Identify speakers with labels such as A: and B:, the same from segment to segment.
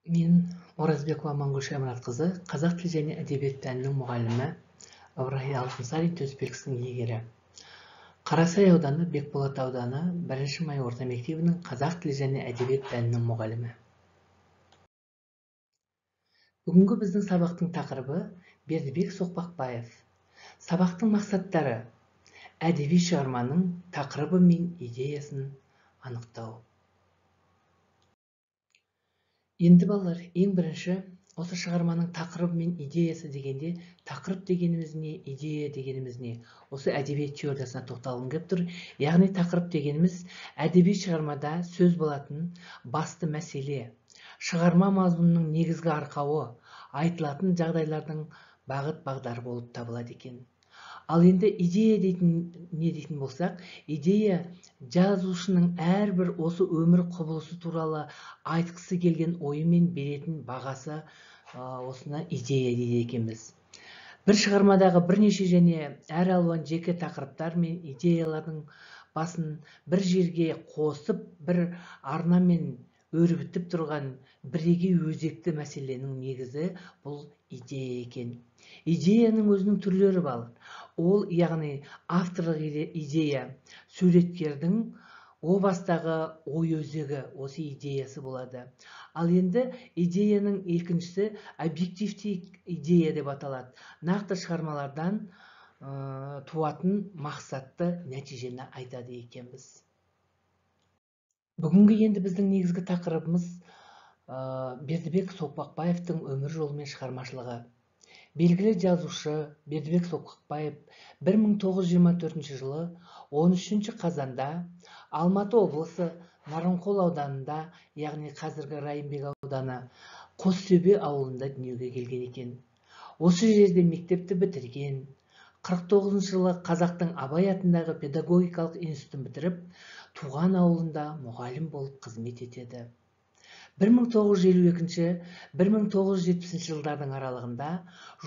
A: Мен Оразбекова Амангүл Шаймұратқызы, қазақ тілі және әдебиет пәнінің мұғалімі, Ыбырай Алтынсарин төсбелгісінің иегері. Қарасай ауданы, Бекболат ауданы, 1 май орта мектебінің қазақ тілі және әдебиет пәнінің мұғалімі. Бүгінгі біздің сабақтың тақырыбы Бердібек Соқпақбаев. Сабақтың мақсаттары: әдеби шығарманың тақырыбы мен идеясын анықтау. Енді балалар, ең бірінші осы шығарманың тақырыбы мен идеясы дегенде, тақырып дегеніміз не, идея дегеніміз не? Осы әдебиет теориясына тоқталғым келіп тұр. Яғни тақырып дегеніміз әдеби шығармада сөз болатын басты мәселе, шығарма мазмұнының негізгі арқауы, айтылатын жағдайлардың бағыт бағдары болып табылады екен. Ал енді идея дейтін не дейтін болсақ, идея жазушының әрбір осы өмір құбылысы туралы айтқысы келген ойы мен беретін бағасы, осыны идея дейді екенбіз. Бір шығармадағы бірнеше және әр алуан жеке тақырыптар мен идеялардың басын бір жерге қосып, бір арнамен өрбітіп тұрған бірегей өзекті мәселенің негізі бұл идея екен. Идеяның өзінің түрлері бар. Ол, яғни авторлық идея, суреткердің о бастағы ой өзегі, осы идеясы болады. Ал енді идеяның екіншісі объективті идея деп аталады. Нақты шығармалардан туатын мақсатты нәтижені айтады екенбіз. Бүгінгі енді біздің негізгі тақырыбымыз Бердібек Соқпақбаевтың өмір жолы мен шығармашылығы. Белгілі жазушы Бердібек Соқпақбаев 1924 жылы 13 қазанда Алматы облысы Нарынқол ауданында, яғни қазіргі Райымбек ауданы, Қостөбе ауылында дүниеге келген екен. Осы жерде мектепті бітірген. 49 жылы қазақтың Абай атындағы педагогикалық институтын бітіріп, туған ауылында мұғалім болып қызмет етеді. 1952-1970 жылдардың аралығында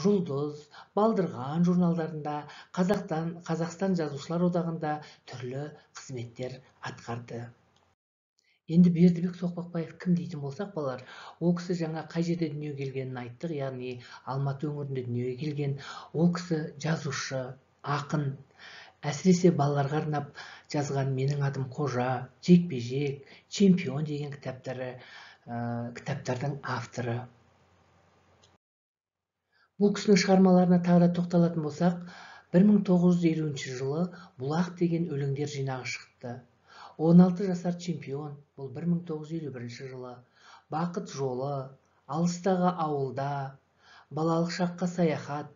A: Жұлдыз, Балдырған журналдарында, Қазақстан Жазушылар одағында түрлі қызметтер атқарды. Енді Бердібек Соқпақбаев кім дейтін болсақ, балалар, ол кісі жаңа қай жерде дүниеге келгенін айттық, яғни Алматы өңірінде дүниеге келген. Ол кісі жазушы, ақын, әсіресе балаларға арнап жазған Менің атым Қожа, Жекпе-жек, Чемпион деген кітаптардың авторы. Бұл кісінің шығармаларына тағы да тоқталатын болсақ, 1950 жылы Бұлақ деген өлеңдер жинағы шықты. 16 жасар чемпион, бұл 1951 жылы, Бақыт жолы, Алыстағы ауылда, Балалық шаққа саяхат,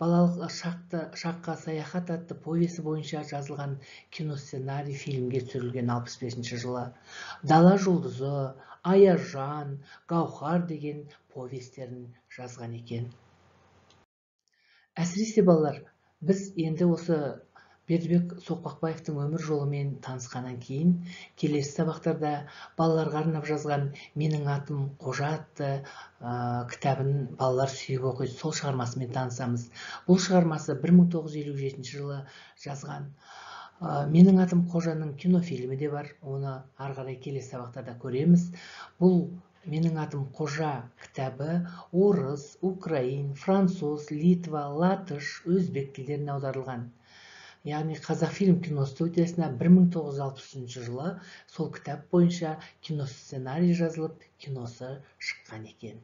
A: Балалық шаққа саяхат атты повесі бойынша жазылған киносценарий фильмге түсірілген 65 жылы, Дала жұлдызы, Аяжан, Гауһар деген повестерін жазған екен. Әсіресе балалар, біз енді осы Бердібек Соқпақбаевтың өмір жолымен танысқаннан кейін келесі сабақтарда балаларға арнап жазған Менің атым Қожа атты кітабын балалар сүйіп оқиды, сол шығармасымен танысамыз. Бұл шығармасы 1957 жылы жазған. Менің атым Қожаның кинофильмі де бар, оны ары қарай келесі сабақтарда көреміз. Бұл Менің атым Қожа кітабы орыс, украин, француз, литва, латыш, өзбек тілдеріне аударылған. Яғни Қазақфильм киностудиясына 1963 жылы сол кітап бойынша киносценарий жазылып, киносы шыққан екен.